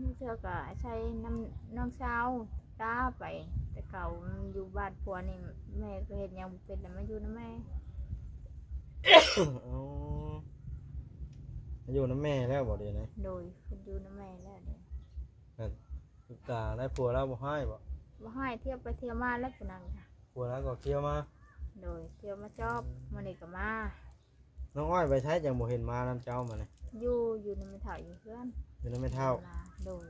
ບາງເທື່ອກໍອາໄສນຳນ້ອງສາວຕາໄປ, ແຕ່ເກົ່າມັນຢູ່ບ້ານຜົວນີ້ ແມ່ກໍເຮັດຫຍັງບໍ່ເປັນ ແລ້ວມາຢູ່ນຳແມ່. ອໍ ມາຢູ່ນຳແມ່ແລ້ວບໍ່ດຽວນີ້? ໂດຍ ເພິ່ນຢູ່ນຳແມ່ແລ້ວເດ. ແມ່ນ ຕາໄດ້ຜົວລາວບໍ່ຮ້າຍບໍ່? ບໍ່ຮ້າຍ, ທ່ຽວໄປທ່ຽວມາແລ້ວຜູ້ນັ້ນ. ຜົວລາວກໍທ່ຽວມາ? ໂດຍ ທ່ຽວມາຈອບ. ອືມ ມື້ນີ້ກໍມາ. ນ້ອງອ້ອຍໄປໃສຈັ່ງບໍ່ເຫັນມານຳເຈົ້າມານີ້? ຢູ່ ຢູ່ນຳແມ່ເຖົ້າຢູ່ເຮືອນ. ຢູ່ນຳແມ່ເຖົ້າ? ໂດຍ.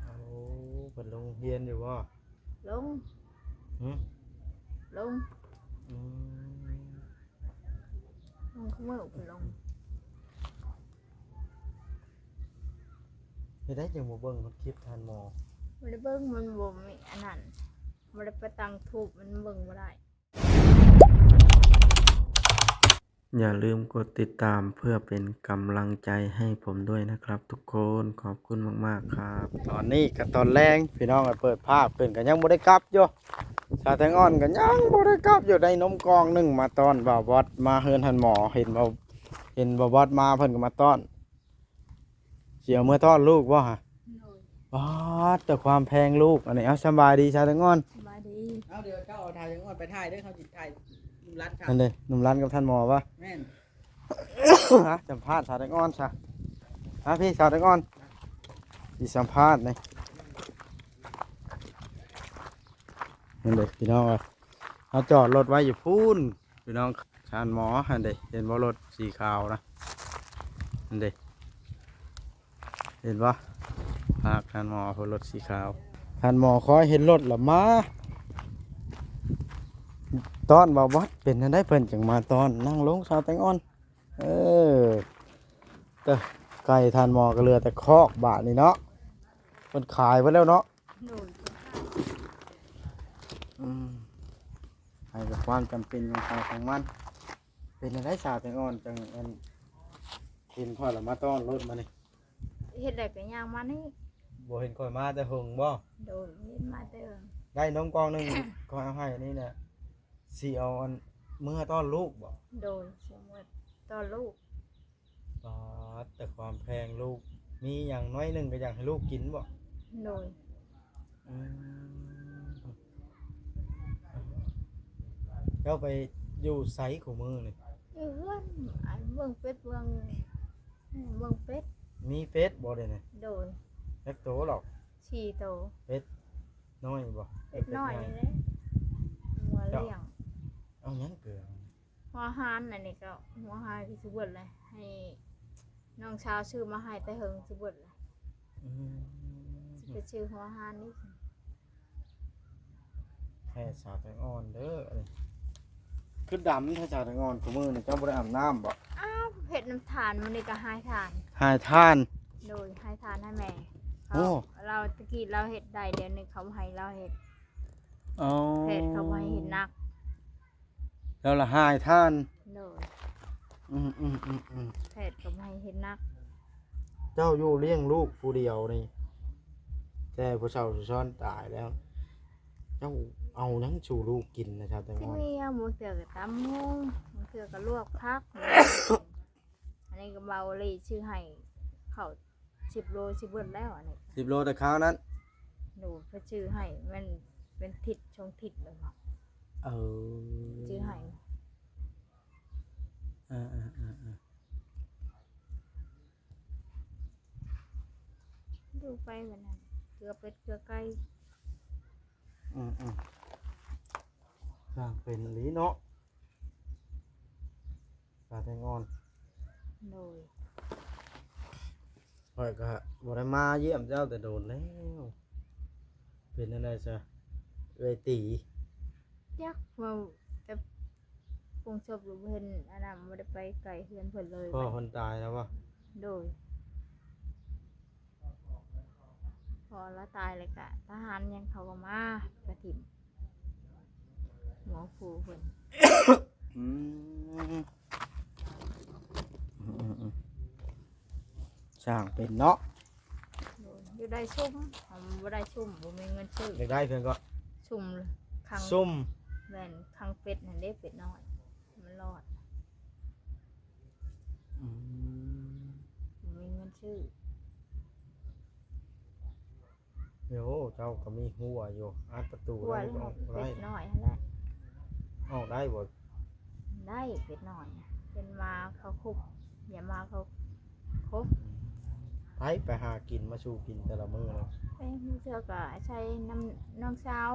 ໂອ້ ເພິ່ນລົງຮຽນຢູ່ບໍ່? ລົງ. ຫຶ? ລົງ. ອືມ ລົງ ຄືມື້ເພິ່ນລົງ. ເຮັດໃດຈຶ່ງບໍ່ເບິ່ງຄລິບທ່ານໝໍ? ບໍ່ໄດ້ເບິ່ງ ມັນບໍ່ມີອັນນັ້ນ, ບໍ່ໄດ້ໄປຕັ້ງທູບ ມັນເບິ່ງບໍ່ໄດ້. ຢ່າລືມກົດຕິດຕາມເພື່ອເປັນກຳລັງໃຈໃຫ້ຜົມດ້ວຍນະຄັບທຸກຄົນ. ຂອບຄຸນມາກໆຄັບ. ຕອນນີ້ກໍຕອນແລງ ພີ່ນ້ອງເອີຍ, ເປີດພາບຂຶ້ນກໍຍັງບໍ່ໄດ້ກັບຢູ່. ສາວແຕງອ່ອນກໍຍັງບໍ່ໄດ້ກັບຢູ່, ໄດ້ນົມກ່ອງໜຶ່ງມາຕ້ອນບ່າວບອດ ມາເຮືອນທ່ານໝໍ. ເຫັນບ່າວ ເຫັນບ່າວບອດມາ ເພິ່ນກໍມາຕ້ອນ. ຊິເອົາເມືອຕ້ອນລູກບໍ່ຫະ? ໂດຍ. ປາດ ແຕ່ຄວາມແພງລູກອັນນີ້. ເອົາ ສະບາຍດີສາວແຕງອ່ອນ. ສະບາຍດີ. ເອົາ ດຽວເຈົ້າເອົາສາວແຕງອ່ອນໄປຖ່າຍເດີ, ເຮົາຊິຖ່າຍໜຸ່ມລັດ. ນັ້ນເດ້ ໜຸ່ມລັດກັບທ່ານໝໍວະ? ແມ່ນ. ຫາ ສຳພາດສາວແຕງອ່ອນຊະ. ຫາ ພີ່ສາວແຕງອ່ອນ ຊິສຳພາດນີ້. ນັ້ນເດ້ ພີ່ນ້ອງເອີຍ, ເຮົາຈອດລົດໄວ້ຢູ່ພຸ້ນ. ພີ່ນ້ອງ ທ່ານໝໍຫັ້ນເດ້ ເຫັນບໍ່ ລົດສີຂາວນະ ຫັ້ນເດ້ ເຫັນບໍ່? ພາກທ່ານໝໍເພິ່ນ ລົດສີຂາວ. ທ່ານໝໍຄອຍເຫັນລົດລະມາຕ້ອນບ່າວບອດ. ເປັນຈັ່ງໃດເພິ່ນຈຶ່ງມາຕ້ອນ? ນັ່ງລົງສາວແຕງອ່ອນ. ເອີ ແຕ່ໄກ່ທ່ານໝໍກໍເຫຼືອແຕ່ຄອກບາດນີ້ເນາະ, ເພິ່ນຂາຍເບິດແລ້ວເນາະ. ໂດຍ. ອືມ ໃຫ້ກັບຄວາມຈຳເປັນຂອງໃຜຂອງມັນ. ເປັນຈັ່ງໃດສາວແຕງອ່ອນ ຈັ່ງອັນ ເຫັນຂ້ອຍລະມາຕ້ອນລົດມານີ້? ເຮັດໄດ້ກໍຍ່າງມານີ້. ບໍ່ເຫັນຂ້ອຍມາແຕ່ເຫິງບໍ? ໂດຍ ເຫັນມາແຕ່ເຫິງ. ໄດ້ນົມກ່ອງໜຶ່ງ ຂ້ອຍເອົາໃຫ້ອັນນີ້ນະ, ຊິເອົາອັນເມືອຕ້ອນລູກບໍ? ໂດຍ ຊິເມືອຕ້ອນລູກ. ປາດ ແຕ່ຄວາມແພງລູກ, ມີຫຍັງໜ້ອຍໜຶ່ງກໍຢາກໃຫ້ລູກກິນບໍ? ໂດຍ. ອືມ ເຈົ້າໄປຢູ່ໃສຄູ່ມື້ນີ້? ຢູ່ເຮືອນ ອັນເບິ່ງເປັດ ເບິ່ງ ເບິ່ງເປັດ. ມີເປັດບໍ່ດຽວນີ້? ໂດຍ. ຈັກໂຕລະ? ສີ່ໂຕ. ເປັດນ້ອຍບໍ່? ເປັດນ້ອຍນີ້ແຫຼະ ຫົວລ້ຽງ. ເຈົ້າເອົາຫຍັງເກືອ? ຫົວອາຫານ ອັນນີ້ກໍຫົວອາຫານກໍຊິເບິດແລ້ວ, ໃຫ້ນ້ອງສາວຊື້ມາໃຫ້ແຕ່ເຫິງ ຊິເບິດແລ້ວ. ອືມ ຊິໄປຊື້ຫົວອາຫານນີ້. ແທ້ສາວແຕງອ່ອນເດີ ອັນນີ້ຄືດຳແທ້ສາວແຕງອ່ອນ. ຄູ່ມື້ນີ້ເຈົ້າບໍ່ໄດ້ອາບນ້ຳບໍ? ອາບ ເຮັດນ້ຳທານ, ມື້ນີ້ກໍຫາຍທານ. ຫາຍທານ? ໂດຍ ຫາຍທານໃຫ້ແມ່. ໂອ້ ລາວ ແຕ່ກີ້ລາວເຮັດໄດ້, ດຽວນີ້ເຂົາໃຫ້ລາວເຮັດ. ອໍ ແພດເຂົາບໍ່ໃຫ້ເຮັດໜັກ. ແລ້ວລະຫາຍທານ. ໂດຍ. ອືມໆໆໆ ແພດກໍບໍ່ໃຫ້ເຮັດໜັກ. ເຈົ້າຢູ່ລ້ຽງລູກຜູ້ດຽວນີ້ ແຕ່ຜູ້ເຖົ້າຜູ້ຊອນຕາຍແລ້ວ ເຈົ້າເອົາຫຍັງສູ່ລູກກິນນະ ຊາວແຕງອ່ອນ? ກິນແລ້ວ ບາງເທື່ອກໍຕຳຫຸ່ງ, ບາງເທື່ອກໍລວກຜັກ. ອັນນີ້ກໍເບົາລີຊື້ໃຫ້ເຂົ້າ ສິບໂລຊິເບິດແລ້ວ ອັນນີ້ ສິບໂລແຕ່ຄາວນັ້ນ. ໂດຍ ເພິ່ນຊື້ໃຫ້ມັນເປັນທິດສອງທິດແລ້ວ. ເອີ ຊື້ໃຫ້ ເອີໆໆໆ ຢູ່ໄປບັດນັ້ນ ເກືອເປັດເກືອໄກ່. ອືມໆ ຊ່າງເປັນອີ່ຫຼີເນາະ. ສາວແຕງອ່ອນ. ໂດຍ. ຂ້ອຍກະບໍ່ໄດ້ມາຢ້ຽມເຈົ້າແຕ່ດົນແລ້ວ. ເປັນຈັ່ງໃດຊະ ເອື້ອຍຕີ? ຈັກ ເວົ້າແຕ່ປົງສົບຢູ່ ບໍ່ເຫັນອັນນັ້ນ ບໍ່ໄດ້ໄປໃກ້ເຮືອນເພິ່ນເລີຍ. ພໍ່ເພິ່ນຕາຍແລ້ວບໍ່? ໂດຍ. ພໍລາວຕາຍແລ້ວກະ ທະຫານຫຍັງເຂົາກໍມາປະຖິ້ມຫົວຄູ່ເພິ່ນ. ອືມ ອືມໆ ຊ່າງເປັນເນາະ. ໂດຍ ຢູ່ໄດ້ຊຸ່ມ ເຮົາບໍ່ໄດ້ຊຸ່ມ ບໍ່ມີເງິນຊື້. ຢາກໄດ້ເພິ່ນກໍຊຸ່ມຂັງ ຊຸ່ມ ແມ່ນ ຂັງເປັດຫັ້ນເດ້ ເປັດນ້ອຍ ມັນລອດ. ອືມ ບໍ່ມີເງິນຊື້. ໂອ້ ເຈົ້າກໍມີຮົ້ວຢູ່ ອັດປະຕູ ຮົ້ວ ໄດ້ ອອກບໍ່ໄດ້ ເປັດນ້ອຍຫັ້ນແຫຼະ. ອອກໄດ້ບໍ່? ໄດ້ ເປັດນ້ອຍ ເປັນໝາເຂົາຄຸບ ຢ່າມາເຂົາ ຄົບ. ໃຜໄປຫາກິນມາສູ່ກິນແຕ່ລະມື້ເນາະ? ເອີ ບາງເທື່ອກໍອາໄສນຳນ້ອງສາວ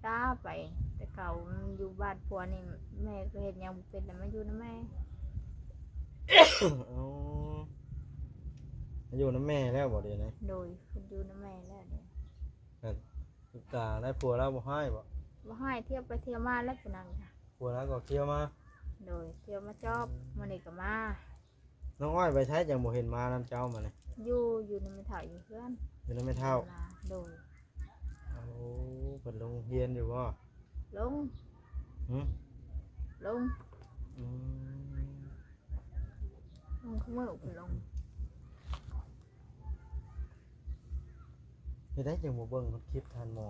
ຕາໄປ ແຕ່ເກົ່າມັນຢູ່ບ້ານຜົວນີ້ ແມ່ກໍເຮັດຫຍັງບໍ່ເປັນ ແລ້ວມາຢູ່ນຳແມ່. ອໍ ມາຢູ່ນຳແມ່ແລ້ວບໍ່ດຽວນີ້? ໂດຍ ເພິ່ນຢູ່ນຳແມ່ແລ້ວດຽວນີ້. ແມ່ນ ຕາໄດ້ ຜົວລາວບໍ່ຮ້າຍບໍ່? ບໍ່ຮ້າຍ ທ່ຽວໄປທ່ຽວມາແລ້ວ ຜູ້ນັ້ນກະ ຜົວລາວກໍທ່ຽວມາ. ໂດຍ ທ່ຽວມາຈອບ ອືມ ມື້ນີ້ກໍມາ. ນ້ອງອ້ອຍໄປໃສຈັ່ງບໍ່ເຫັນມານຳເຈົ້າມານີ້? ຢູ່ ຢູ່ນຳແມ່ເຖົ້າຢູ່ເຮືອນ. ຢູ່ນຳແມ່ເຖົ້າ? ໂດຍ. ໂອ້ ເພິ່ນລົງຮຽນຢູ່ບໍ່? ລົງ. ຫື? ລົງ. ອືມ ລົງ ຄືມື້ເພິ່ນລົງ. ເຮັດໃດຈຶ່ງບໍ່ເບິ່ງຄລິບທ່ານໝໍ?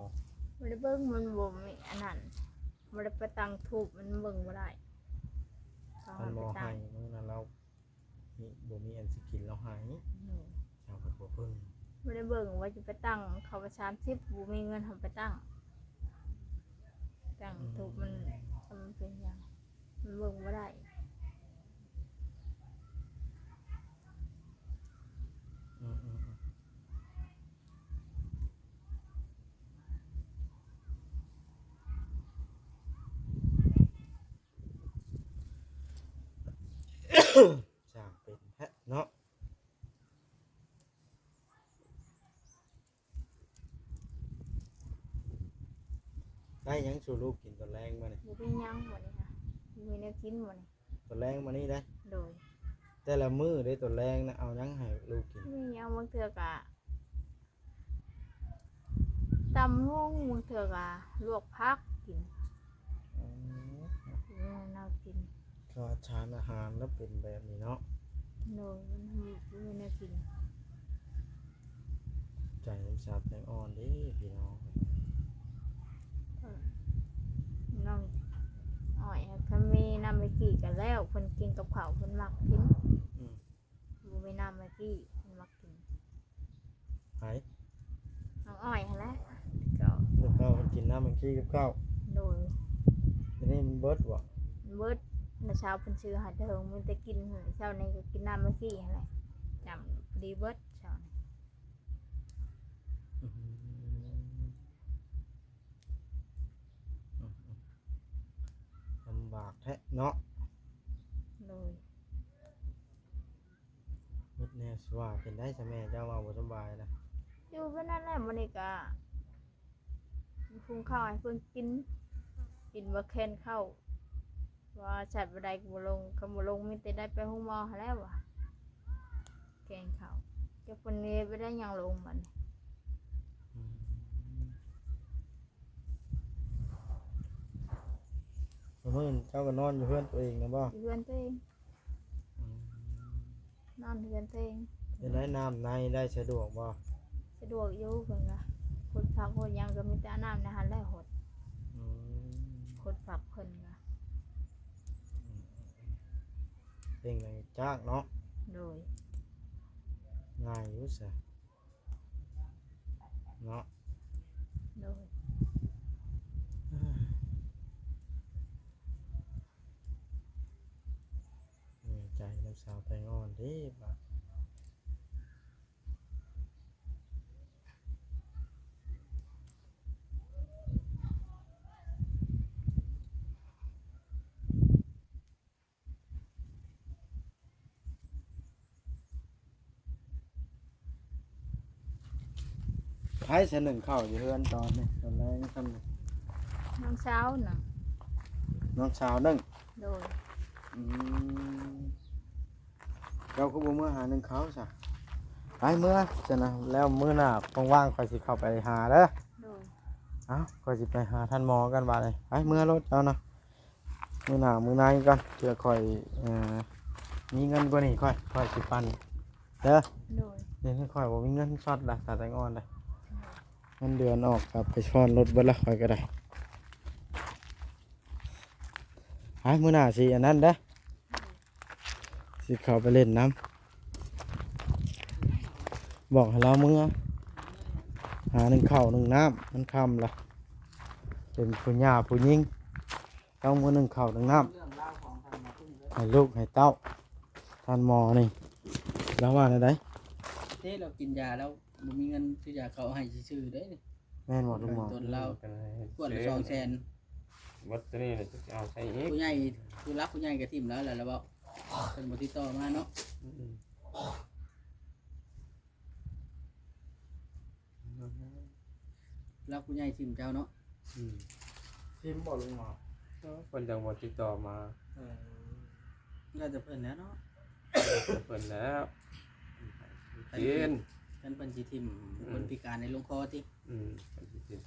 ບໍ່ໄດ້ເບິ່ງ ມັນບໍ່ມີອັນນັ້ນ ບໍ່ໄດ້ໄປຕັ້ງທູບ ມັນເບິ່ງບໍ່ໄດ້. ທ່ານໝໍໃຫ້ມື້ນັ້ນລາວມີ ບໍ່ມີອັນຊິກິນລາວໃຫ້. ໂດຍ. ເຈົ້າກໍບໍ່ເບິ່ງ ບໍ່ໄດ້ເບິ່ງວ່າຈະໄປຕັ້ງ ເຂົ້າໄປສາມສິບ ບໍ່ມີເງິນເຮົາໄປຕັ້ງ ຕັ້ງ ອືມ ທູບ ມັນ ມັນເປັນຫຍັງ ມັນເບິ່ງບໍ່ໄດ້. ອືມ ອືມ ອືມ ຊ່າງເປັນແທ້ເນາະ. ໄດ້ຫຍັງສູ່ລູກກິນຕອນແລງມື້ນີ້? ບໍ່ໄດ້ຫຍັງມື້ນີ້ ບໍ່ມີແນວກິນມື້ນີ້. ຕອນແລງມື້ນີ້ໄດ໋? ໂດຍ. ແຕ່ລະມື້ເດ້ ຕອນແລງນະ ເອົາຫຍັງໃຫ້ລູກກິນ? ມີຫຍັງ ບາງເທື່ອກະ ຕຳຫຸ່ງ ບາງເທື່ອກະລວກຜັກກິນ. ອືມ ເອີ ແນວກິນ ຂາດສານອາຫານແລ້ວເປັນແບບນີ້ເນາະ. ໂດຍ ມັນບໍ່ມີແນວກິນ. ໃຈນ້ຳສາວແຕງອ່ອນເດ້ພີ່ນ້ອງ. ເອີ ນ້ອງອ້ອຍ ຄັນມີນ້ຳແມັກກີ້ກໍແລ້ວ ເພິ່ນກິນກັບເຂົ້າ ເພິ່ນມັກກິນ. ອືມ. ບໍ່ມີນ້ຳແມັກກີ້ ມັນມັກກິນ. ໃຜ? ນ້ອງອ້ອຍຫັ້ນແຫຼະ. ກໍ ແລ້ວກໍເພິ່ນກິນນ້ຳແມັກກີ້ກັບເຂົ້າ. ໂດຍ. ດຽວນີ້ມັນເບິດບໍ່? ມັນເບິດ. ເມື່ອເຊົ້າເພິ່ນຊື້ໃຫ້ແຕ່ເຫິງ ມີແຕ່ກິນ. ເຊົ້ານີ້ກໍກິນນ້ຳແມັກກີ້ຫັ້ນແຫຼະ ຈ້ຳພໍດີເບິດເຊົ້ານີ້. ອືມ ອືມ ລຳບາກແທ້ເນາະ. ໂດຍ. ເບິດແນວຊິວ່າ ເປັນໄດຊະແມ່ ເຈົ້າວ່າບໍ່ສະບາຍນະ? ຢູ່ແບບນັ້ນແຫຼະ ມື້ນີ້ກະ ຫຸງເຂົ້າໃຫ້ເພິ່ນກິນ ກິນບໍ່ແຄນເຂົ້າ ວ່າສັດບໍ່ໄດ້ກໍບໍ່ລົງ ຄັນບໍ່ລົງມີແຕ່ໄດ້ໄປໂຮງໝໍຫັ້ນແຫຼະວ່າ ແຄນເຂົ້າ ຈັກເພິ່ນເຮັດບໍ່ໄດ້ຫຍັງລົງບັດນີ້. ອືມ. ມື້ນີ້ເຈົ້າກໍນອນຢູ່ເຮືອນຕົວເອງນະບໍ່? ຢູ່ເຮືອນຕົວເອງ. ອືມ. ນອນເຮືອນຕົວເອງ. ເປັນໄດ ນ້ຳໃນໄດ້ສະດວກບໍ່? ສະດວກຢູ່ ເພິ່ນກະຫົດຜັກຫົດຫຍັງກໍມີແຕ່ນ້ຳໃນຫັ້ນແຫຼະຫົດ. ອືມ. ຫົດຜັກເພິ່ນກະ ອືມ ເປັນຫຍັງຍາກເນາະ? ໂດຍ. ງ່າຍຢູ່ຊະ. ເນາະ. ໂດຍ. ເໝື່ອຍໃຈນຳສາວແຕງອ່ອນເດ້ບາດ. ໃຜຊິໜຶ້ງເຂົ້າຢູ່ເຮືອນຕອນນີ້ ຕອນແລງຊ່ຳນີ້? ນ້ອງສາວໜຶ້ງ. ນ້ອງສາວໜຶ້ງ? ໂດຍ. ອືມ. ເຈົ້າຄືບໍ່ເມືອຫາໜຶ້ງເຂົ້າຊະ? ໄປເມືອຊັ້ນນະ ແລ້ວມື້ໜ້າວ່າງໆ ຂ້ອຍຊິເຂົ້າໄປຫາເດີ. ໂດຍ. ເອົ້າ ຂ້ອຍຊິໄປຫາທ່ານໝໍກ່ອນບາດນີ້. ໄປເມືອໂລດເຈົ້ານະ. ມື້ໜ້າມື້ໃນກ່ອນ ເທື່ອຂ້ອຍ ເອີ ມີເງິນກວ່ານີ້ ຂ້ອຍ ຂ້ອຍຊິປັ່ນເດີ. ໂດຍ. ດຽວນີ້ຂ້ອຍບໍ່ມີເງິນສອດລະ ສາວແຕງອ່ອນເດີ. ໂດຍ. ເງິນເດືອນອອກກໍໄປຊ້ອນລົດເບິດລະ ຂ້ອຍກໍໄດ້. ໄປ ມື້ໜ້າຊິອັນນັ້ນເດີ ຊິເຂົ້າໄປຫຼິ້ນນຳ. ບອກໃຫ້ລາວເມືອ. ຫາໜຶ້ງເຂົ້າໜຶ້ງນ້ຳ ມັນຄ່ຳລະ ເປັນຜູ້ຍ່າຜູ້ຍິງ ຕ້ອງມາໜຶ້ງເຂົ້າໜຶ້ງນ້ຳ ເລື່ອງລາວຂອງທ່ານໝໍ ໃຫ້ລູກໃຫ້ເຕົ້າ. ທ່ານໝໍນີ້ລາວວ່າແນວໃດ? ເດ້ ລາວກິນຢາ ລາວບໍ່ມີເງິນຊື້ຢາ ເຂົາເອົາໃຫ້ຊື່ໆເດ້. ແມ່ນບໍ່ລຸງໝໍ? ເບື້ອງຕົ້ນລາວ ກວດລະສອງແສນ ໝົດໂຕນີ້ແຫຼະ ຈັກຊິເອົາໃສອີກ. ຜູ້ໃຫຍ່ ຜູ້ຫຼັກຜູ້ໃຫຍ່ກໍຖິ້ມລາວແລ້ວ ລາວເວົ້າ ເພິ່ນບໍ່ຕິດຕໍ່ມາເນາະ. ອືມ ຫຼັກຜູ້ໃຫຍ່ຖິ້ມເຈົ້າເນາະ. ອືມ ຖິ້ມບໍ່ລຸງໝໍ? ເອີ ເພິ່ນຈັ່ງບໍ່ຕິດຕໍ່ມາ. ເອີ ແລ້ວແຕ່ເພິ່ນແຫຼະເນາະ ແລ້ວແຕ່ເພິ່ນແລ້ວ. ຄັນ ຄັນເພິ່ນຊິຖິ້ມ ອືມ ຄົນພິການໃນລົງຄໍຕິ? ອືມ ເພິ່ນຊິຖິ້ມ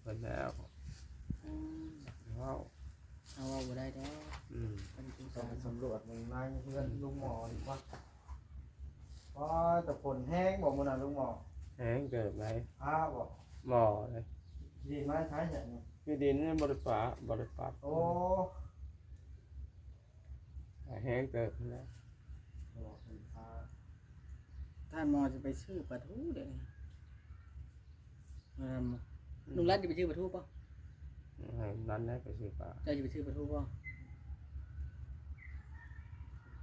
ເພິ່ນແລ້ວ. ອືມ ເວົ້າ ເຮົາເວົ້າບໍ່ໄດ້ດອກ. ອືມ ເພິ່ນສົງສານ. ຕ້ອງໄປສຳຫຼວດເບິ່ງໃນເຮືອນລຸງໝໍດີກວ່າ. ວ້າ ແຕ່ຝົນແຮງບໍ່ມື້ນັ້ນລຸງໝໍ? ແຮງເຕີບໃດ. ຟ້າບໍ່? ບໍ່ເລີຍ. ດິນມາໃຊ້ຫຍັງນີ້? ຢູ່ດິນຍັງບໍ່ໄດ້ປະ ບໍ່ໄດ້ປັດ. ໂອ້ ແຮງເຕີບຫັ້ນແຫຼະ. ບໍ່ເປັນຟ້າ. ທ່ານໝໍຊິໄປຊື້ປາທູເດ້. ອືມ ອືມ ລຸງລັດຈະໄປຊື້ປາທູບໍ່? ໃຫ້ລັດແດ່ໄປຊື້ປາ. ເຈົ້າຈະໄປຊື້ປາທູບໍ່?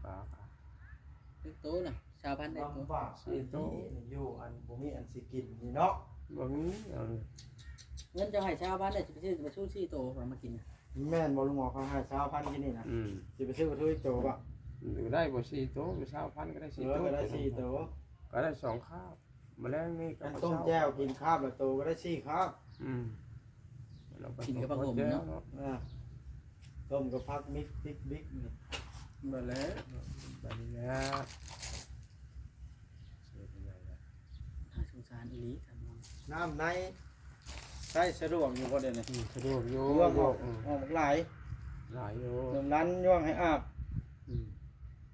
ປາ ຈັກໂຕນະ? ຊາວພັນໄດ້ໂຕ? ລຳບາກ ສີ່ໂຕ ອັນນີ້ຢູ່ອັນບໍ່ມີອັນຊິກິນນີ້ເນາະ. ບໍ່ມີ ເອົາ ເງິນເຈົ້າໃຫ້ຊາວພັນ ແລ້ວຊິໄປຊື້ປາທູສີ່ໂຕ ເອົາມາກິນນະ. ແມ່ນບໍ່ລຸງໝໍ? ເຂົາໃຫ້ຊາວພັນກິນນີ້ນະ. ອືມ ຊິໄປຊື້ປາທູອີກໂຕບໍ່? ຢູ່ໄດ້ບໍ່ ສີ່ໂຕ ຢູ່ຊາວພັນກໍໄດ້ສີ່ໂຕ. ເອີ ກໍໄດ້ສີ່ໂຕ ກໍໄດ້ສອງຄາບ. ມື້ແລງນີ້ກໍ ອັນຕົ້ມແຈ່ວກິນຄາບລະໂຕກໍໄດ້ສີ່ຄາບ. ອືມ ກິນກັບຜັກຫົມເນາະ. ເອີ ຕົ້ມກັບຜັກມິກ ພິກບິກນີ້. ບໍ່ແລ້ວ ບັດນີ້ແຫຼະ ໜ້າສົງສານອີ່ຫຼີທ່ານ. ນ້ຳໃນໃຊ້ສະດວກຢູ່ບໍ່ດຽວນີ້? ອືມ ສະດວກຢູ່. ອອກ ອືມ ອອກຫຼາຍ ຫຼາຍຢູ່. ໜຸ່ມລັນຍ່ວງໃຫ້ອາບ. ອືມ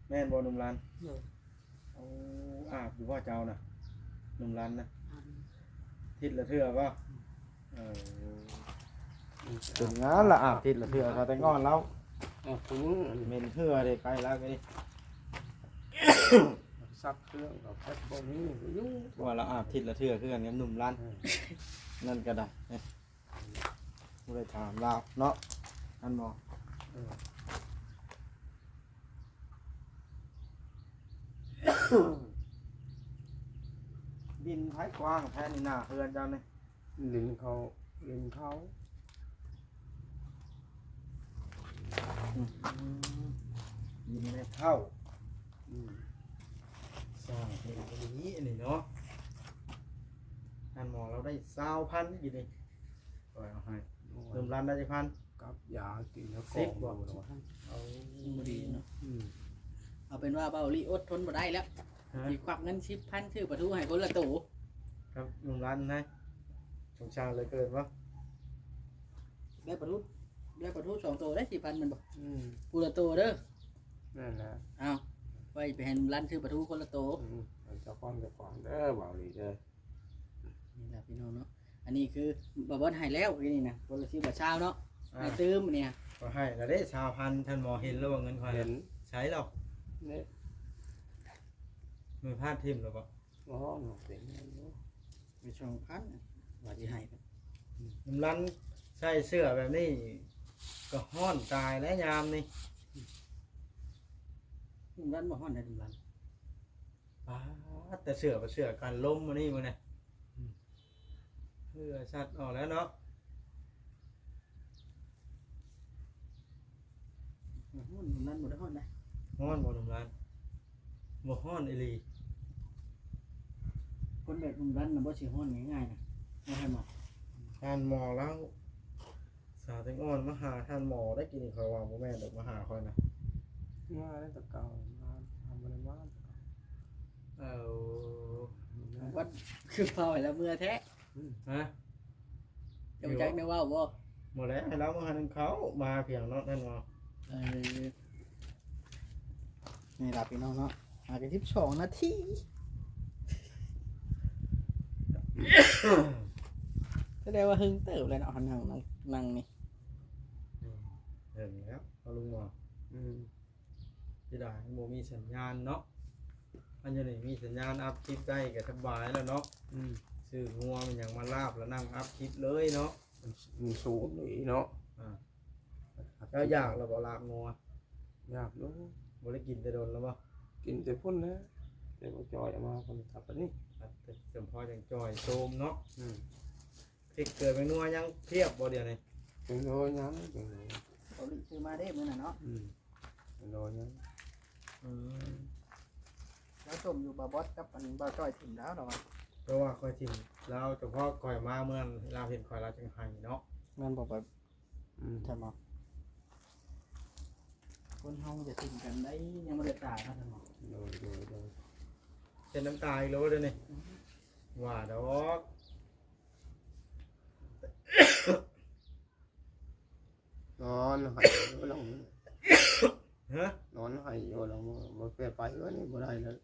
ແມ່ນບໍ່ໜຸ່ມລັນ? ໂດຍ. ໂອ້ ອາບຢູ່ບໍ່ເຈົ້ານະ ໜຸ່ມລັນນະ? ອາບ ທິດລະເທື່ອບໍ່? ອືມ ເອີ ອືມ ເປັນງານລະ ອາບທິດລະເທື່ອ ເຂົາແຕ່ງອນແລ້ວ. ອາບທຸກມື້ ເໝັນເຫື່ອເດ້ ໄກແລ້ວນີ້. ຊັກເຄື່ອງກໍແພັດບໍ່ມີຢູ່ ວ່າລະອາບທິດລະເທື່ອຄືກັນກັບໜຸ່ມລັນ. ເອີ ນັ້ນກໍໄດ້. ບໍ່ໄດ້ຖາມລາວເນາະ ທ່ານໝໍ. ເອີ ດິນໃຜກວ້າງແທ້ນີ້ ໜ້າເຮືອນເຈົ້ານີ້? ດິນເຂົາ ດິນເຂົາ. ອືມ ດິນແມ່ເຖົ້າ. ອືມ ສ້າງເປັນອີ່ຫຼີອັນນີ້ເນາະ. ທ່ານໝໍລາວໄດ້ຊາວພັນຢູ່ນີ້. ຂ້ອຍເອົາໃຫ້. ໂອ້ຍ ໜຸ່ມລັນໄດ້ຈັກພັນ? ກັບຢາກິນແລ້ວ ສິບບໍ່? ເອົາ ບໍ່ດີເນາະ. ອືມ ເອົາເປັນວ່າເບົາຫຼີອົດທົນບໍ່ໄດ້ແລ້ວ. ຮະ? ຊິຄວັກເງິນສິບພັນຊື້ປາທູໃຫ້ຄົນລະໂຕ. ກັບໜຸ່ມລັນນະ ສົງສານເຫຼືອເກີນບໍ່? ໄດ້ປາທູ ໄດ້ປາທູສອງໂຕໄດ້ສິບພັນແມ່ນບໍ່? ອືມ ຜູ້ລະໂຕເດີ. ແມ່ນແຫຼະ. ເອົາ ໄວ້ໄປໃຫ້ໜຸ່ມລັນຊື້ປາທູຄົນລະໂຕ. ອືມ ເຈົ້າຂອງເຈົ້າຂອງເດີ ເບົາຫຼີເດີ. ນີ້ລະພີ່ນ້ອງເນາະ ອັນນີ້ຄືບ່າວບອນໃຫ້ແລ້ວ ຄືນີ້ນະ ຄົນລະສິບບາດຊາວເນາະ. ອ່າ ໃຫ້ຕື່ມອັນນີ້ ຂ້ອຍໃຫ້ລະເດ້ຊາວພັນ ທ່ານໝໍເຫັນແລ້ວວ່າເງິນຂ້ອຍ. ເຫັນ. ໃສລະ? ນີ້ ມືພາດຖິ້ມລະບໍ່? ອໍ ເປັນຢູ່ ມີສອງພັນ ວ່າຊິໃຫ້. ອືມ ນຳລັນໃສ່ເສື້ອແບບນີ້ກໍຮ້ອນຕາຍແລ້ວຍາມນີ້. ນຳລັນບໍ່ຮ້ອນໃດ ນຳລັນ. ປາດ ແຕ່ເສື້ອ ເສື້ອກັນລົມມື້ນີ້ມື້ນີ້ ອືມ ເຫື່ອຊັດອອກແລ້ວເນາະ. ຮ້ອນ ນຳລັນບໍ່ໄດ້ຮ້ອນໃດ. ຮ້ອນບໍ່ ນຳລັນ? ບໍ່ຮ້ອນອີ່ຫຼີ. ຄົນແບບນຳລັນນະບໍ່ຊິຮ້ອນງ່າຍໆນະ ບໍ່ໃຫ້ໝໍ. ທ່ານໝໍລາວ ສາວແຕງອ່ອນມາຫາທ່ານໝໍໄດ້ ກີ້ນີ້ຂ້ອຍວ່າບໍ່ແມ່ນດອກ ມາຫາຂ້ອຍນະ. ມາແລ້ວແຕ່ເກົ່າ ມາ ທຳບໍ່ໄດ້ມາ. ເອີ ວັດ ຄືເຝົ້າໃຫ້ລາວເມືອແທ້. ອືມ ຮະ? ເຈົ້າຈັກແນວເວົ້າບໍ່? ບໍ່ແລ້ວ ໃຫ້ລາວມາຫາໜຶ້ງເຂົ້າ ມາຫາພຽງເນາະ ທ່ານໝໍ. ເອີ ນີ້ລະພີ່ນ້ອງເນາະ ຫາກັນສິບສອງນາທີ ສະແດງວ່າເຫິງເຕີບແລ້ວເນາະ ເຮົານັ່ງ ນັ່ງ ນັ່ງນີ້. ອືມ ເຫິງແລ້ວ ເຮົາລົງມາ. ອືມ ເສຍດາຍບໍ່ມີສັນຍານເນາະ ອັນຢູ່ນີ້ມີສັນຍານອັບຄລິບໄດ້ກໍສະບາຍແລ້ວເນາະ. ອືມ ຊື້ງົວມັນຫຍັງມາລາບ ແລ້ວນັ່ງອັບຄລິບເລີຍເນາະ. ມັນ ມັນສູງນີ້ເນາະ. ອ່າ ເຈົ້າຢາກແລ້ວບໍ່ລາບງົວ? ຢາກຢູ່. ບໍ່ໄດ້ກິນແຕ່ດົນແລ້ວບໍ່? ກິນແຕ່ພຸ້ນແຫຼະ ແຕ່ບໍ່ຈ່ອຍເອົາມາພຸ້ນກັບອັນນີ້. ອ່າ ແຕ່ຈຳເພາະຈັ່ງຈ່ອຍໂຊມເນາະ. ອືມ ພລິກເກືອແປ້ງນົວຍັງພຽບບໍ່ດຽວນີ້? ແປ້ງນົວຍັງ ແປ້ງນົວ ເຂົາຊື້ມາເດ້ມື້ນັ້ນເນາະ. ອືມ ແປ້ງນົວຍັງ. ອືມ ລາວຕົ້ມຢູ່ ບ່າວບອດກັບອັນບ່າວຈ້ອຍຖິ້ມແລ້ວລາວວ່າ. ເພາະວ່າຂ້ອຍຖິ້ມລາວ ເພາະຂ້ອຍມາເມື່ອນັ້ນ ລາວເຫັນຂ້ອຍລາວຈຶ່ງໄຫ້ເນາະ. ແມ່ນບໍ່ ບ່າວ? ອືມ ແມ່ນບໍ່? ຄົນເຮົາຢ່າຖິ້ມກັນໄດ໋ ຍັງບໍ່ໄດ້ຕາຍເນາະ. ໂດຍ ໂດຍ ໂດຍ. ເຮັດນ້ຳຕາອີກແລ້ວບໍ່ດຽວນີ້? ອືມ ວ່າດອກ. ນອນໄຫ້ຢູ່ຫຼັງ ຮະ? ນອນໄຫ້ຢູ່ຫຼັງ ບໍ່ໄປ ໄປເອີ ນີ້ບໍ່ໄດ້ເລີຍ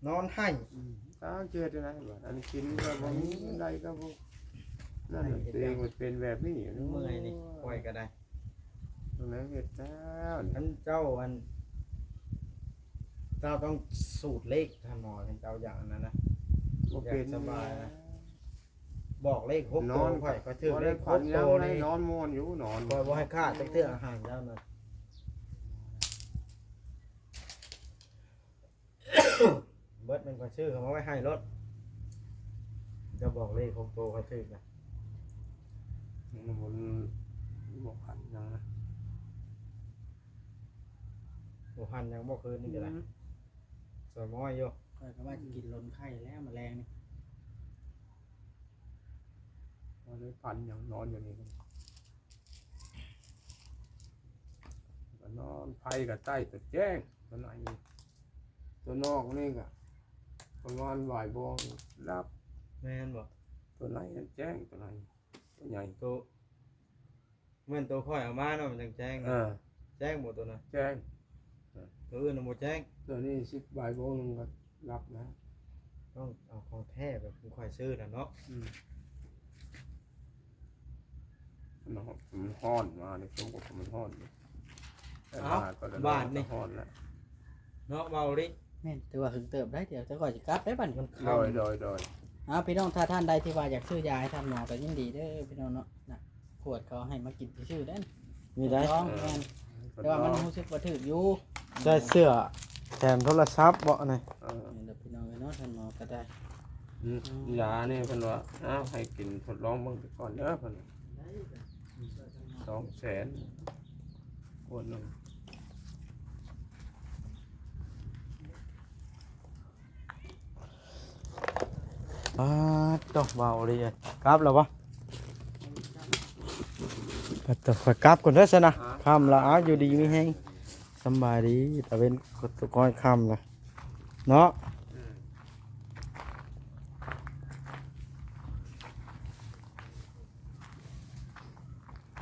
ນອນໄຫ້. ອືມ ຕາເກີດໄດ້ ອັນກິນກໍບໍ່ມີ ໄດ້ກໍບໍ່ ນັ້ນ ຕົວເອງມັນເປັນແບບນີ້. ເມື່ອຍນີ້ ໂອ້ຍ ຂ້ອຍກໍໄດ້ ແລ້ວເຮັດແລ້ວ. ອັນເຈົ້າ ອັນເຈົ້າຕ້ອງສູດເລກ ທ່ານໝໍ ຄັນເຈົ້າຢາກອັນນັ້ນນະ ບໍ່ເປັນ ຢາກສະບາຍນະ. ບອກເລກຫົກໂຕຂ້ອຍ ຂ້ອຍຖືກເລກຫົກໂຕນີ້ ນອນມ່ວນຢູ່ ນອນ ຂ້ອຍບໍ່ໃຫ້ຂາດຈັກເທື່ອອາຫານເຈົ້ານະ. ເບິດນັ້ນຂ້ອຍຊື້ເຂົ້າມາໄວ້ໃຫ້ໂລດ ເຈົ້າບອກເລກຫົກໂຕຂ້ອຍຖືກນະ. ມັນບໍ່ ບໍ່ພັນຫຍັງນະ ບໍ່ພັນຫຍັງບໍ່ຄືນນີ້ກໍໄດ້. ອືມ ສວຍໝ້ອຍຢູ່ ຂ້ອຍກໍວ່າຊິກິນລົນໄຂ່ແລ້ວມາແລງນີ້. ບໍ່ໄດ້ຝັນຫຍັງ ນອນຢູ່ນີ້ ກໍນອນ ໄຟກໍໃຕ້ ກໍແຈ້ງ ຕົວໃນນີ້ ຕົວນອກນີ້ກໍປະມານບ່າຍໂມງຫຼັບ. ແມ່ນບໍ່? ຕົວໃນນັ້ນແຈ້ງ ຕົວໃນ ຕົວໃຫຍ່ ໂຕ ແມ່ນໂຕຂ້ອຍເອົາມາເນາະ ມັນຈັ່ງແຈ້ງ. ເອີ ແຈ້ງບໍ່ໂຕນັ້ນ? ແຈ້ງ. ໂຕອື່ນນະບໍ່ແຈ້ງ. ໂຕນີ້ສິບບ່າຍໂມງໜຶ່ງກໍຫຼັບແລ້ວ. ຕ້ອງເອົາຂອງແທ້ແບບຄືຂ້ອຍຊື້ນະເນາະ. ອືມ ມັນຮ້ອນ ມັນຮ້ອນມາໃນຊ່ວງ ມັນຮ້ອນ. ເອົ້າ ບາດນີ້ຮ້ອນແລ້ວເນາະ ເວົ້າລິ. ແມ່ນ ຖືວ່າຫຶງເຕີບໄດ໋ ດຽວຂ້ອຍຊິກັບໄດ໋ບັດນີ້. ໂດຍ ໂດຍ ໂດຍ. ເອົາ ພີ່ນ້ອງ ຖ້າທ່ານໃດທີ່ວ່າຢາກຊື້ຢາໃຫ້ທ່ານໝໍກໍຍິນດີເດີພີ່ນ້ອງເນາະ. ນະ ຂວດເຂົາໃຫ້ມາກິນຊື່ໆເດ້ ມີໄດ໋ ແມ່ນ ເອີ ແຕ່ວ່າມັນຮູ້ສຶກວ່າຖືກຢູ່ ໃສ່ເສື້ອແຖມໂທລະສັບເບາະນີ້. ເອີ ນີ້ລະພີ່ນ້ອງເອີຍເນາະ ທ່ານໝໍກໍໄດ້. ອືມ ຢານີ້ເພິ່ນວ່າ ເອົາ ໃຫ້ກິນທົດລອງເບິ່ງໄປກ່ອນເດີ ເພິ່ນວ່າ ສອງແສນ ຂວດໜຶ່ງ. ປາດໂທ້ ເວົ້າດີ ກັບແລ້ວບໍ່? ປາດໂທ້ ຂ້ອຍກັບກ່ອນເດີຊັ້ນນະ. ອ່າ ຄ່ຳລະ ອ້າວ ຢູ່ດີມີແຮງ ສຳບາຍດີ. ຕາເວັນກໍຕົກ ກ້ອຍຄ່ຳລະເນາະ.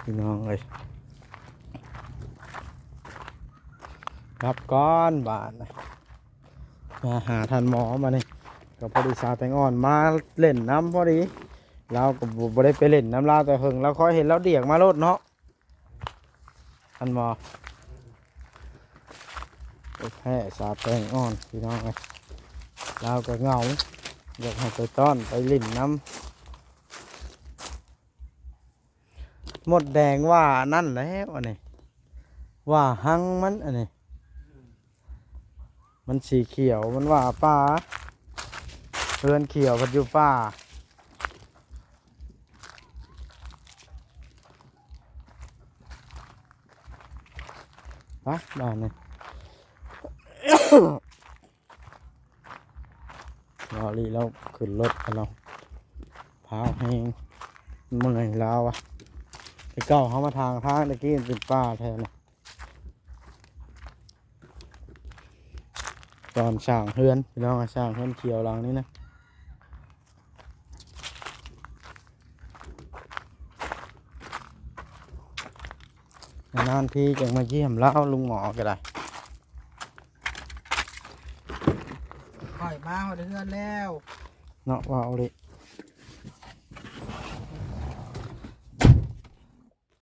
ອືມ ພີ່ນ້ອງເອີຍ ກັບກ່ອນບາດນະ. ມາຫາທ່ານໝໍມານີ້ ກໍພໍດີສາວແຕງອ່ອນມາຫຼິ້ນນຳພໍດີ. ລາວກໍບໍ່ ບໍ່ໄດ້ໄປຫຼິ້ນນຳລາວແຕ່ເຫິງ ລາວຄ່ອຍເຫັນລາວດຽກມາໂລດເນາະ ທ່ານໝໍ. ໄປແພ້ສາວແຕງອ່ອນ ພີ່ນ້ອງເອີຍ ລາວກໍເຫງົາ ຢາກໃຫ້ໄປຕ້ອນໄປຫຼິ້ນນຳ. ມົດແດງວ່ານັ້ນແລ້ວອັນນີ້ ວ່າຮັງມັນອັນນີ້ ມັນສີຂຽວ ມັນວ່າປ່າ ເຮືອນຂຽວພັດຢູ່ປ່າ. ປະ ບາດນີ້ ລາວລີ ລາວຂຶ້ນລົດກັນເນາະ ພ້າວແຮງ ເມື່ອຍລາວວ່າ. ແຕ່ເກົ່າເຮົາມາທາງທາງຕະກີ້ມັນເປັນປ່າແທ້ນະ ຕອນສ້າງເຮືອນ ພີ່ນ້ອງ ສ້າງເຮືອນຂຽວຫຼັງນີ້ນະ. ນານໆທີຈັ່ງມາຢ້ຽມລາວ ລຸງໝໍກໍໄດ້. ຂ້ອຍມາຮອດເຮືອນແລ້ວເນາະ ວ່າເອົາເລີຍ